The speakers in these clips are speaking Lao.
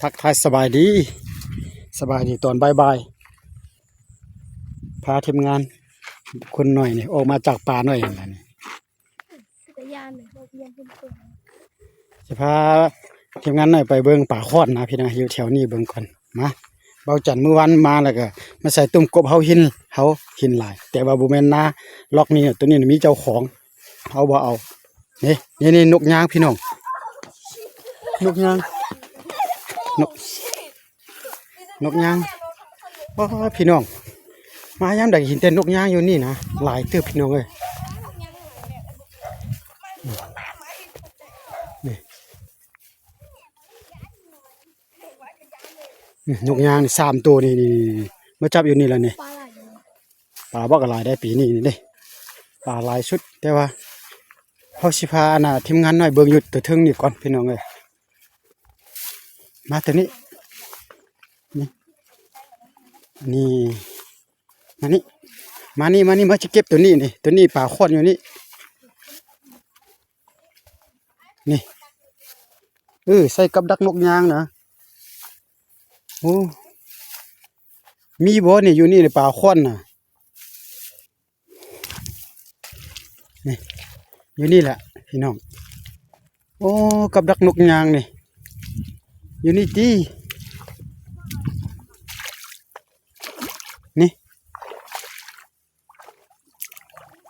ທັກທາຍສະບາຍດີ ສະບາຍດີຕອນບ່າຍໆ ພາທີມງານຄົນໜ້ອຍນີ້ອອກມາຈັບປາໜ້ອຍຫັ້ນລະນີ້ ຊິພາທີມງານໜ້ອຍໄປເບິ່ງປາຂ້ອນນະພີ່ນ້ອງ ຢູ່ແຖວນີ້ເບິ່ງກ່ອນ ມາ ເບົາຈັນມື້ວານມາແລ້ວກໍມາໃສ່ຕຸ້ມກົບເຮົາ ເຫັນເຮົາເຫັນຫຼາຍ ແຕ່ວ່າບໍ່ແມ່ນນາລັອກນີ້ ໂຕນີ້ມີເຈົ້າຂອງ ເຮົາບໍ່ເອົາ ນີ້ ນີ້ ນີ້ນົກຍາງພີ່ນ້ອງ ນົກຍາງ ນົກ ນົກຍາງ ໂອ້ ພີ່ນ້ອງ ມາຍາມໃດເຫັນແຕ່ນົກຍາງຢູ່ນີ້ນະ ຫຼາຍເຕີບພີ່ນ້ອງເອີຍ ນີ້ ນີ້ ນົກຍາງນີ້ສາມໂຕນີ້ ນີ້ ນີ້ ມາຈັບຢູ່ນີ້ລະນີ້ ປາຫຼາຍ ປາບັກຫຼາຍໄດ໋ປີນີ້ນີ້ເດ້ ປາຫຼາຍສຸດ ແຕ່ວ່າເຮົາຊິພາອັນນ່າທີມງານນ້ອຍເບິ່ງຢູ່ໂຕເທິງນີ້ກ່ອນພີ່ນ້ອງເອີຍ ມາໂຕນີ້ ນີ້ ນີ້ ມານີ້ ມານີ້ ມານີ້ ມາຊິເກັບໂຕນີ້ນີ້ ໂຕນີ້ປາຂ້ອນຢູ່ນີ້ ນີ້ ເອີ ໃສ່ກັບດັກນົກຍາງນະ ໂອ້ ມີບໍ່ນີ້ ຢູ່ນີ້ນີ້ ປາຂ້ອນນະ ນີ້ ຢູ່ນີ້ແຫຼະພີ່ນ້ອງ ໂອ້ ກັບດັກນົກຍາງນີ້ ຢູ່ນີ້ຕິ ນີ້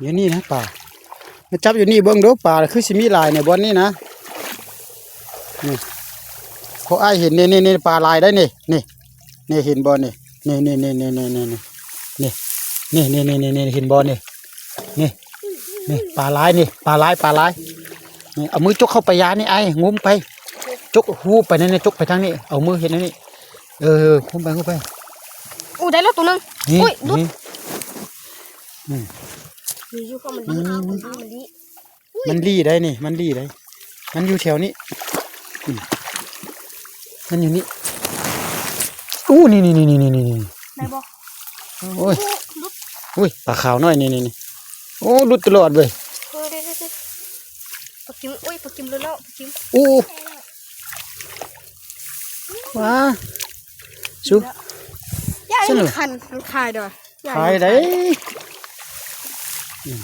ຢູ່ນີ້ນະປາ ມາຈັບຢູ່ນີ້ເບິ່ງດູ ປາຄືຊິມີຫຼາຍໃນບ່ອນນີ້ນະ ນີ້ ພວກອ້າຍເຫັນນີ້ ນີ້ ນີ້ ປາຫຼາຍໄດ໋ນີ້ ນີ້ ນີ້ ເຫັນບໍ່ນີ້ ນີ້ ນີ້ ນີ້ ນີ້ ເຫັນບໍ່ນີ້ ນີ້ ນີ້ ປາຫຼາຍນີ້ ປາຫຼາຍ ປາຫຼາຍ ນີ້ ເອົາມືຈົກເຂົ້າໄປຢານີ້ ອ້າຍ ງຸ້ມໄປ ຈົກຮູບໄປນັ້ນນີ້ ຈົກໄປທາງນີ້ ເອົາມືເຮັດແນວນີ້ ເອີ ງຸ້ມໄປ ງຸ້ມໄປ ໂອ້ ໄດ້ແລ້ວໂຕໜຶ່ງ ນີ້ ໂອ້ຍ ຫຼຸດ ນີ້ ອືມ ຢູ່ໆ ມັນລີ້ ມັນລີ້ ມັນລີ້ໄດ໋ນີ້ ມັນລີ້ໄດ໋ ມັນຢູ່ແຖວນີ້ ອືມ ມັນຢູ່ນີ້ ໂອ້ ນີ້ໆ ໄດ້ບໍ່ ໂອ້ຍ ຫຼຸດ ອຸ້ຍ ປາຂາວນ້ອຍນີ້ໆ ໂອ້ ຫຼຸດຕະຫຼອດເວີຍ ເອີ ໄດ້ໆ ປາກິມ ໂອ້ຍ ປາກິມຫຼຸດແລ້ວ ປາກິມ ໂອ້ ວ້າ ຊູ ຢ່າໃຫ້ມັນຄັນ ມັນຄາຍເດີ້ ຂາຍໄດ້ ອືມ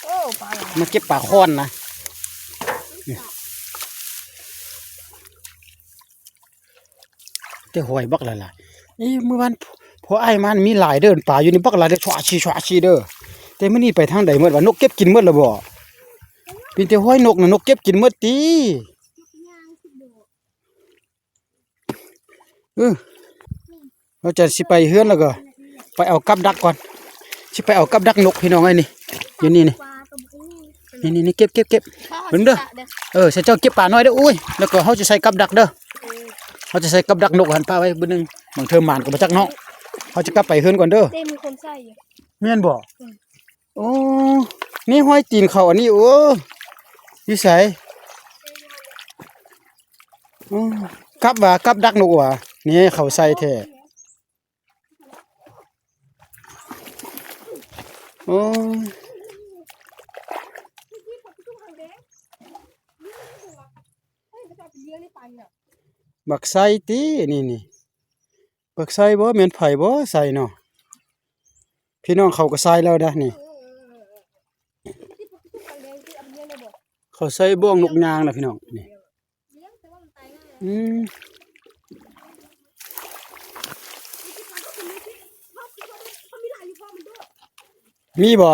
ໂອ້ ປາ ມາເກັບປາຂ້ອນນະ ແຕ່ຫອຍບັກຫຼາຍໆ ເອີ ມື້ວານພໍ່ອ້າຍມາມີຫຼາຍເດີ້ ປາຢູ່ນີ້ບັກຫຼາຍເດີ້ ຊວາຊີ ຊວາຊີເດີ້ ແຕ່ມື້ນີ້ໄປທາງໃດໝົດວະ ນົກເກັບກິນໝົດແລ້ວບໍ່ ມີແຕ່ຫອຍນົກນະ ນົກເກັບກິນໝົດຕິ. ເອີ ວ່າຈະຊິໄປເຮືອນແລ້ວກໍໄປເອົາກັບດັກກ່ອນ ຊິໄປເອົາກັບດັກນົກພີ່ນ້ອງເອີຍ ນີ້ ຢູ່ນີ້ນີ້ ນີ້ໆ ເກັບໆໆ ເບິ່ງເດີ້ ເອີ ໃສ່ເຈົ້າເກັບປານ້ອຍເດີ້ ໂອ້ຍ ແລ້ວກໍເຮົາຈະໃສ່ກັບດັກເດີ້ ເຮົາຈະໃສ່ກັບດັກນົກຫັ້ນປະໄວ້ບຶດໜຶ່ງ ບາງເທື່ອໝານກໍບໍ່ຈັກເນາະ ເຮົາຈະກັບໄປເຮືອນກ່ອນເດີ້ ແມ່ນບໍ່? ໂອ້ ນີ້ຮອຍຕີນເຂົາອັນນີ້ ໂອ້ ຢູ່ໃສ? ໂອ້ ກັບວ່າ ກັບດັກນົກວ່າ ນີ້ເຂົາໃສ່ແທ້ ໂອ້ ບັກໄຊຕິ ນີ້ ນີ້ ບັກໄຊບໍ່ ແມ່ນໃຜບໍ່ ໄຊເນາະ ພີ່ນ້ອງເຂົາກໍໃສ່ແລ້ວເດ້ນີ້ ເຂົາໃສ່ບ່ອງນົກຍາງນະພີ່ນ້ອງນີ້ ອືມ ມີບໍ່?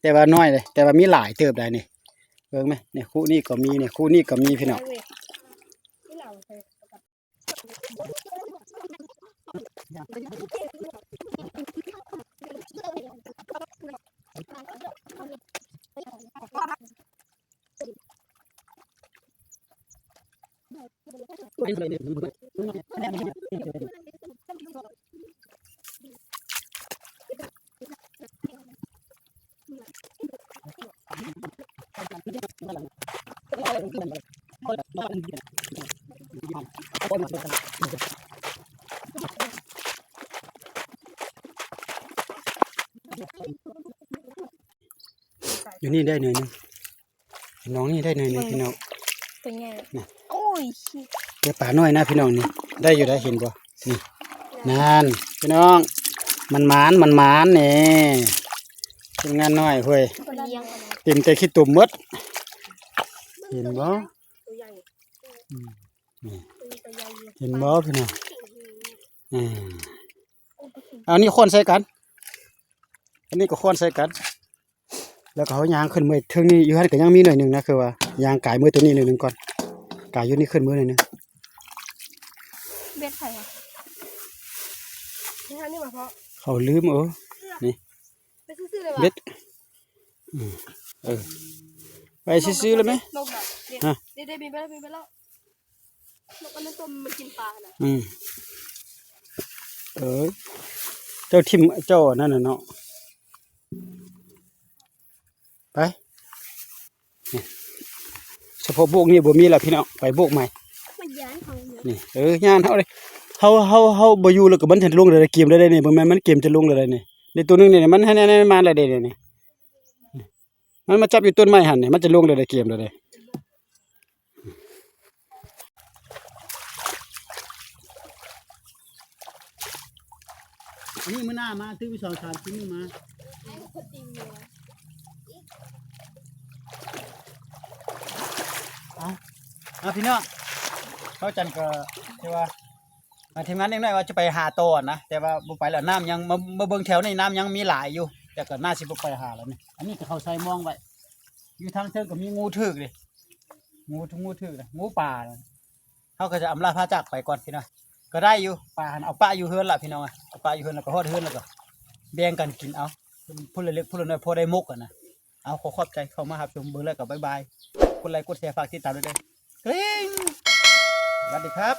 ແຕ່ວ່ານ້ອຍເດ້ ແຕ່ວ່າມີຫຼາຍເຕີບໄດ໋ນີ້. ເບິ່ງແມະ ນີ້ ຄູ່ນີ້ກໍມີ ນີ້ ຄູ່ນີ້ກໍມີພີ່ນ້ອງ. ຢູ່ນີ້ໄດ້ໜ່ວຍໜຶ່ງ ນ້ອງນີ້ໄດ້ໜ່ວຍໜຶ່ງ ເບິ່ງ ພີ່ນ້ອງ ຕົວໃຫຍ່ ນີ້ ໂອ້ຍ ແຕ່ປານ້ອຍນະພີ່ນ້ອງນີ້ ໄດ້ຢູ່ໄດ໋ ເຫັນບໍ່ ນີ້ ນັ້ນ ພີ່ນ້ອງ ມັນໝານ ມັນໝານ ນີ້ ທີມງານນ້ອຍ ຫ້ວຍ ເປັນແຕ່ຂີ້ຕົມໝົດ ເຫັນບໍ່ ອືມ ນີ້ ເຫັນບໍ່ພີ່ນ້ອງ ອືມ ເອົານີ້ຄ້ອນໃສ່ກັນ ອັນນີ້ກໍຄ້ອນໃສ່ກັນ ແລ້ວກໍເຮົາຍ່າງຂຶ້ນເມືອເທິງນີ້ ຢູ່ຫັ້ນກໍຍັງມີໜ້ອຍໜຶ່ງນະ ຄືວ່າຍ່າງກາຍເມືອຕົວນີ້ໜ້ອຍໜຶ່ງກ່ອນ ກາຍຢູ່ນີ້ຂຶ້ນເມືອໜ້ອຍໜຶ່ງ. ເບັດໃຜວະ ນີ້ຫານີ້ຫວາເພາະ ເຂົາລືມ ເອີ ນີ້ ໄປຊື່ໆເລີຍຫວາ ເບັດ ອືມ ເອີ ໄປຊື່ໆເລີຍແມະ ລົງແລ້ວ ນີ້ ຮະ ນີ້ ນີ້ ບິນໄປແລ້ວ ບິນໄປແລ້ວ. ນົກອັນນັ້ນຕົວມັນກິນປານະ ອືມ ເອີ ເຈົ້າຖິ້ມ ເຈົ້າອັນນັ້ນນະເນາະ ໄປ ນີ້ ສະເພາະໂບກນີ້ບໍ່ມີແລ້ວພີ່ນ້ອງ ໄປໂບກໃໝ່ ມັນຢ້ານເຮົາເນາະ ນີ້ ເອີ ຢ້ານເຮົາເດ້ ເຮົາ ເຮົາ ເຮົາບໍ່ຢູ່ແລ້ວກໍມັນຈະລົງແລ້ວເດ້ ເກມແລ້ວເດ້ນີ້ ເບິ່ງແມ່ນມັນເກມຈະລົງແລ້ວເດ້ນີ້ ນີ້ຕົວໜຶ່ງນີ້ ມັນຫັ້ນ ຫັ້ນ ຫັ້ນ ມາແລ້ວເດ້ນີ້ ມັນມາຈັບຢູ່ຕົ້ນໄມ້ຫັ້ນນີ້ ມັນຈະລົງແລ້ວເດ້ ເກມແລ້ວເດ້. ອັນນີ້ມື້ໜ້າມາ ຊື້ໄປສອງສາມຊິບມື້ມາ ເອົາ ເອົາ ພີ່ນ້ອງ ເຮົາຈັນກໍຖືວ່າ ອ່າ ທີມງານເດັກນ້ອຍວ່າຈະໄປຫາຕໍ່ນະ ແຕ່ວ່າບໍ່ໄປແລ້ວ ນ້ຳຍັງ ມາ ມາເບິ່ງແຖວນີ້ ນ້ຳຍັງມີຫຼາຍຢູ່ ແຕ່ກໍໜ້າຊິບໍ່ໄປຫາແລ້ວນີ້. ອັນນີ້ກໍເຂົາໃສ່ມອງໄວ້ ຢູ່ທາງເທິງກໍມີງູຖືກເດ້ ງູ ງູຖືກນະ ງູປ່ານະ. ເຮົາກໍຈະອຳລາພາຈາກໄປກ່ອນພີ່ນ້ອງ ກໍໄດ້ຢູ່ ປາຫັ້ນເອົາປະຢູ່ເຮືອນລະພີ່ນ້ອງ ເອົາປະຢູ່ເຮືອນ ແລ້ວກໍຮອດເຮືອນ ແລ້ວກໍແບ່ງກັນກິນເອົາ ຜູ້ລະເລັກຜູ້ລະນ້ອຍ ພໍໄດ້ໝົກຫັ້ນນະ. ເອົາ ຂໍຂອບໃຈເຂົ້າມາຮັບຊົມ ເບິ່ງແລ້ວກໍບາຍບາຍ ກົດໄລກົດແຊຝາກຕິດຕາມດ້ວຍເດີ ກຣິ້ງ ສະຫວັດດີຄັບ.